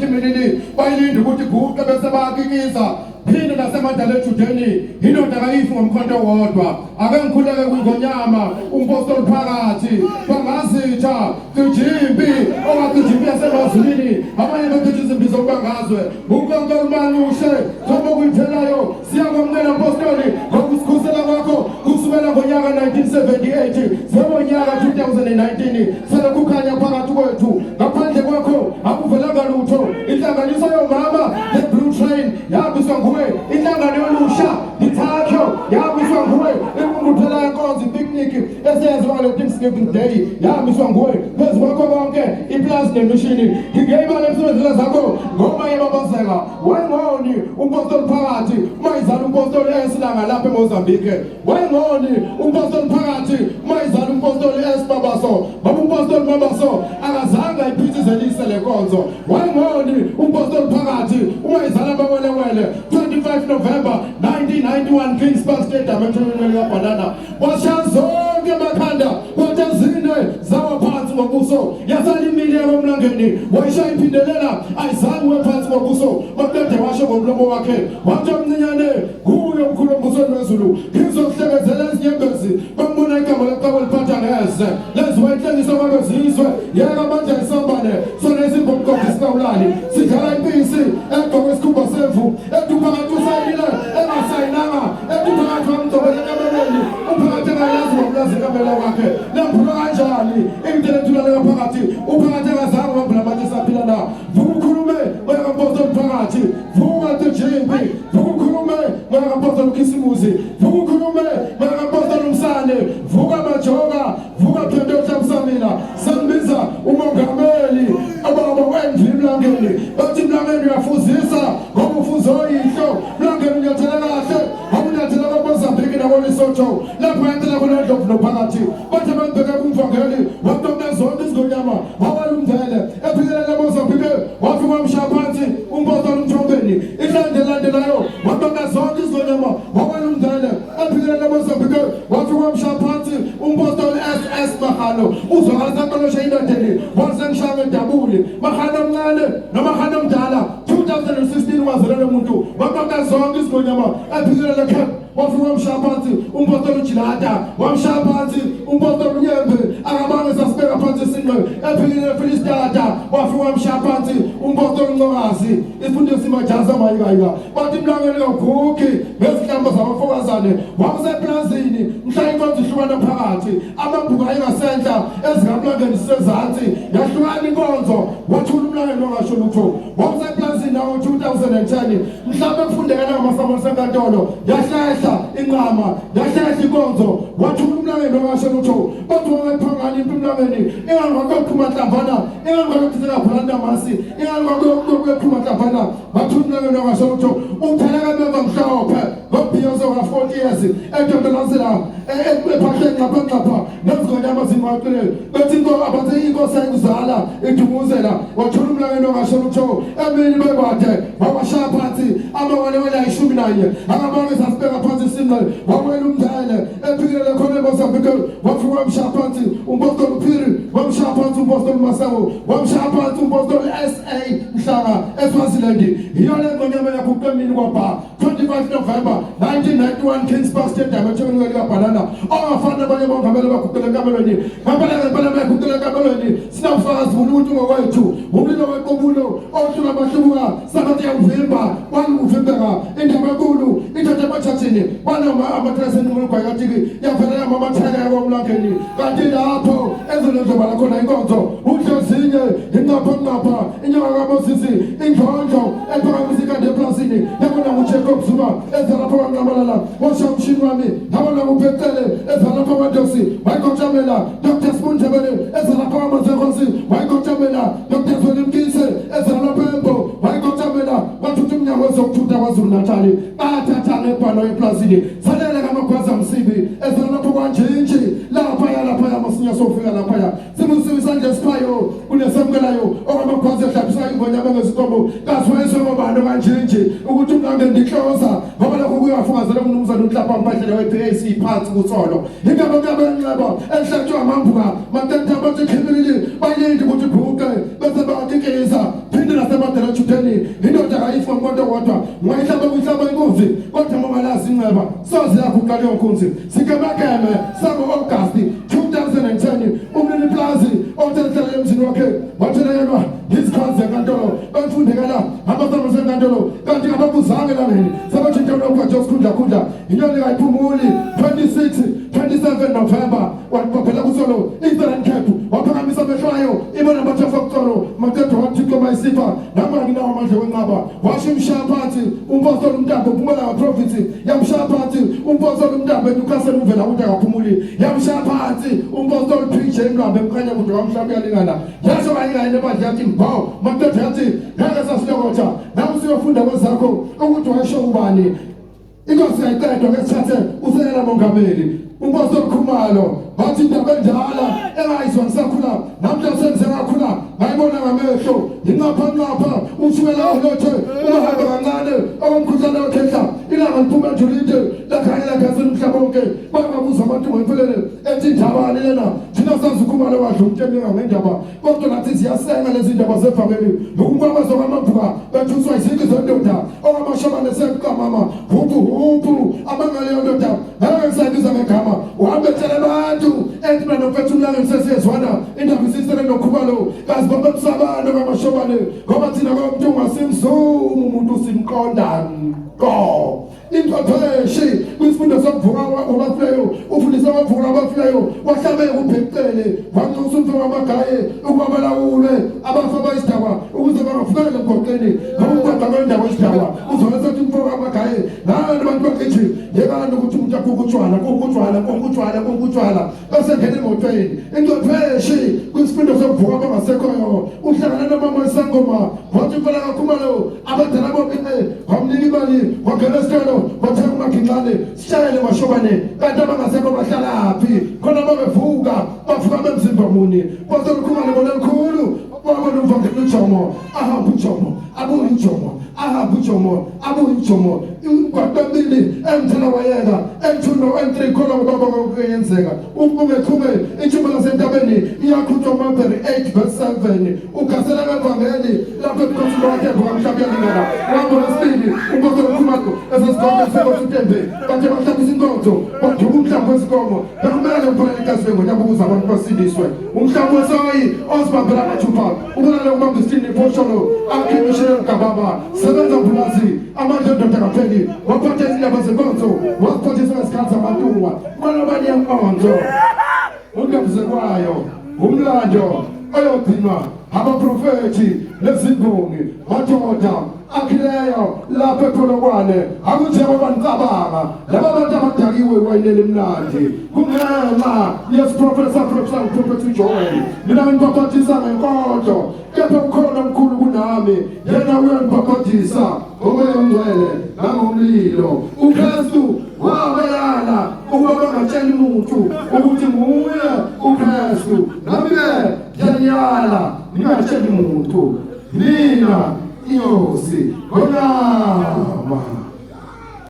khimilili bayilinde ukuthi guqe bese bayakikiza. Phinde nasemadala eJudeni indoda kayifi ngomkhonto wodwa. Ake ngikhuleke kwingonyama umpostoli phakathi bangazitha cijimpi owacijimpi yasemazulwini abanye becijisa izimpi zokubangazwe uNkulunkulu manushe thobo kuyithelayo siyakwamukela mpostoli ngokusikhusela kwakho kusukela ngonyaka 1978 sengonyaka 2019 selokhu khanya phakathi kwethu ngaphandle kwakho akuvelanga lutho inhlanganiso yomama the blue train yahambiswa nguwe inhlangano yolusha ithakho yahambiswa nguwe ingqungquthela yenkonzo ipicnic eseyenziwa ngale Thanksgiving Day yahambiswa nguwe phezu kwakho konke iplasi nemishini ngingeyibala emsebenzini zakho ngoba yebabazeka wayengoni umpostoli phakathi uma izala umpostoli esilanga lapha eMozambique wayengoni umpostoli phakathi uma izala umpostoli esibabaso ngoba umpostoli babaso akazange ayiphithizelise le nkonzo wayengoni umpostoli phakathi uma izala abawelewele 25 November 1991 Kings Park Stadium ethuneni likaBhanana washaya zonke amakhanda kwathi ezine zawa phansi ngobuso yasala imile yakwamlangeni wayishaya iphindelela ayizange we phansi ngobuso maqede washo ngomlomo wakhe wathi omncinyane nguye omkhulu embusweni wezulu ngizokuhlekezela izinyembezi bambona igama leqhawe liphatha ngeze lenziwa inhlekiso kwabezizwe yeka amandla isambane sona isimbomgogo sikawulali sidlala impisi egqoke isikhumba semvu ethi uphakathi usayinile engasayinanga ethi uphakathi wamgcobela ekamelweni uphakathi engayazi ngomlazi ekamela wakhe lembulwa kanjani imithelo ethulaleka phakathi uphakathi engazange wambula manje saphila na vuka ukhulume moya kampostoli phakathi vuka tejimbi vuka ukhulume moya kampostoli ukhisimuzi vuka ukhulume moya kampostoli umsane vuka majoka vuka phendo hlamsamila Sambiza umongameli ababa wendlu emlangeni bathi mlangeni uyafuzisa ngoba ufuza oyihlo mlangeni unyathela kahle ngoba unyathela kwaMozambique nakoLesotho lapho yentela khona ndlovu nophakathi bathi abangibheke kumvangeli watomna zonke izingonyama wawela umndele ephikelela eMozambique wafika wamshaya phansi umpostoli uMthombeni ihlande elandelayo watomna zonke izingonyama wawela umndele Ephikelele eMozambique wafika wamshaya phansi umpostoli SS Mahano uzwakala saqolosha indodeni wasengishaya ngedabuli Mahano omncane noMahano omdala 2016 wazelele muntu waqoqa zonke izingonyama ephikelele camp wafika wamshaya phansi umpostoli ujilata wamshaya phansi umpostoli unyembe akabange sasibeka phansi isinqe ephikelele filistata wafika wamshaya phansi umpostoli uncokazi isifundisi majaza mayikayika bathi mlangeni kagugi ngezihlamba zabafokazane wakuseplazini mhla inkonzo ihlukana phakathi amabhuku ayengasenhla ezikamlangeni sisezansi yahlukana inkonzo wathula umlangeni wangasho lutho wakuseplazini nawo-2010 mhla bekufundekela ngamasamoni senkantolo yahlehla inqama yahlehla inkonzo wathula umlangeni wangasho lutho bathi wangayiphangani impi umlangeni ingangwakuyophuma nhlamvana ingangwakuyothithela bhulantamasi ingangwakuyophuma nhlamvana Bathumela ngasho ukuthi utheleka beva mhlophe ngobhiyozo ka-40 years edondolozela ephahleni ngapha ngapha nezingonyama zimwaqile bethi into abathe inkosi ayikuzala idumuzela wathula umlangeni ongasho lutho emini bekwade wawashaya phansi amawelewele ayishumi nanye akabange sasibeka phansi isimle wawela umndele ephikele khona eMozambique wafika wamshaya phansi umpostoli uphiri wamshaya phansi umpostoli Masango wamshaya phansi umpostoli SA Mhlanga eSwaziland yiyo le ngonyama yakho emini kwabha 25 November 1991 Kings Park Stadium eThekwini likaBhanana ongafani nabanye bongameli abaguqela enkamelweni ngempela ngempela bayaguqela enkamelweni sinawufakazi ukuthi ngokwethu umlilo wequbulo ohlula amahlubuka sabathi yakuvimba kwangikuvimbeka indaba enkulu ithatha emathathini kwanoma amatresi enqumulugwayikatiki yavelela amamatheka yakomlangeni kanti lapho ezolendlobala khona inkonzo udlozinye inqapha nqapha inyoka kamosisi indlondlo ephakamisa ikande eplasini yabona ngujacob zuma ezalapho kwanqamalala washa umshini wami yabona ngubhecele ezalapho kwandosi wayikhotshamela dr sibundebele ezalapho kwamanzenkosi wayikhotshamela dr zweli mkise ezalapho embo wayikhotshamela wathutha umnyango wezokuthutha kwazulu-natali bathatha ngebhano eplazini sanele kamagwaza msibi ezalapho kwanjinji laphaya laphaya masinya sofika laphaya sibusiwe isandla esiphayo kunesamukelayo okwamagwaza ehlabisa ingonyama ngezinkomo kaziwayiswe ngobani kanjinji ukuthi umnange ndihloza ngoba lokho kuyafukazela umnumzane unhlapha mpahlele we-PAC phansi kutsolo indaba kabenxeba ehlatshwa amambuka matenta bathi khimilili bayilindi ukuthi bhuqe bese bakikiza phinde nasemadela ejudeni indoda kayifa umkhonto kodwa ungayihlaba kuyihlaba inkunzi kodwa uma ungalazi inceba soze yaguqa leyo nkunzi. Sigemageme sango-August 2010 umnini plazi othelehlele emzini wakhe wathelekelwa yizikhali zenkantolo bemfundekela amasango senkantolo kanti ababuzanga elangeni sebatshintsha unogwaja osikhundlakhundla inyoni kayiphumuli. 26 27 November waqophela kusolo Eastern Cape waphakamisa amehlo ayo ibona amathafa kutsolo maqedwa wathixo mayisipha nami nginawo amandla wenqaba washo imshaya phansi umpostoli uMntambo Mpumalanga province yamshaya phansi umpostoli uMntambo eNewcastle uvela kude akaphumuli yamshaya phansi umpostoli PJ Mlambo emkhanya kude wamhlaba uyalingana yasho kanye kanye nebandla yathi mbo maqedwa yathi ngeke sasilokotha nawe usuyofunda kwezakho ukuthi wayesho ubani. Inkosi yayiqedwa ngesithathe usekela mongameli umpostoli Khumalo wathi indaba endala engayizwa ngisakhula namhla sengisengakhula ngayibona ngamehlo yinqapha nqapha ushukela ulothe ungahamba kancane okomkhuhlane wekhehla ilanga liphuma ejulide lakhanya lakhasela umhlaba wonke bangabuza abantu ngempelele ethi indabani lena thina sazi uKhumalo wadla umntu ngendaba kodwa nathi siyasenga lezi ndaba zevangeli ukunqwabaza kwamabhuka bethuswa iziqi zendoda okwamashobane sekukamama huphu huphu abangaleyo ndoda ngeke ngisayibiza ngegama uhambe tshela abantu ethi mina nomfethu umlangeni sesiyezwana indaba isisele nokhubalo kazi babemsabano kwamashobane ngoba thina komntu ungasimzumu umuntu simqonda ngqo. Ingcwepheshe kwisifundo sokuvuka kwabafileyo ufundisa abavuka abafileyo wahlabeka ubhecele wanxusa umfo wamagaye ukuba balawulwe abafa abayisidakwa ukuze bangafukeli emgwaqeni ngoba umgwaqo kwendawo isidakwa uzona sethi umfo wamagaye nani abantu bakithi yekani ukuthi umuntu akhukhe utshwala kuke utshwala kuke utshwala kuke utshwala bese ngena emotweni. Ingcwepheshe kwisifundo sokuvuka abangasekhoyo uhlangana nomama wesangoma wathi mfana kaKhumalo abadala bonke wamnika imali wangena esitolo wathenga umaginxane sishayele mashobane kanti abangasekho bahlalaphi khona babevuka bavuka bemzimba muni kodwa uKhumalo bona likhulu wabona umvangeli uJomo ahambe uJomo abuye uJomo ahambe uJomo abuye uJomo umgwaqo emibili emthela wayeka M2 no M3 khona ngoba kuyenzeka ubume khume intshumo lasentabeni iyakhutshwa Mabheri 8 verse 7 ugasela ngevangeli lapho ebukhosini bakhe ngoba mhlawumbe uyalingana uhambo lwesibili umpostoli uKhumalo esesigodlo senkosi uTembe bathe bahlabisa inkonzo baduka umhlambi wezinkomo bekumele kuphelele igazi lengonyama ukuze abantu basindiswe umhlambi wesoyi ozibambela amathupha ubulale ukubamba isitini ifosholo akhimishele mgababa sebenza mbulazi amandla endoda kapheli waphatha izindaba zenkonzo waziphathisa ngesikhathi zamantungwa kwalobani yenkonzo undabuzekwayo umlando oyogcinwa abaprofethi nezimbongi madoda akhileyo lapha ePolokwane akunjengoba nicabanga laba bantu abadakiwe iwayini elimnandi kungenxa yesiprofethi saprofesa uprofethi uJoel mina nginibhabhadisa ngenkondlo kepha ukhona omkhulu kunami yena uyonibhabhadisa ngomoya ongcwele nangomlilo. uKristu wabayala ukuba bangatsheli muntu ukuthi nguye uKristu nami-ke ngiyaniyala ningatsheli muntu nina inyosi ngonyama.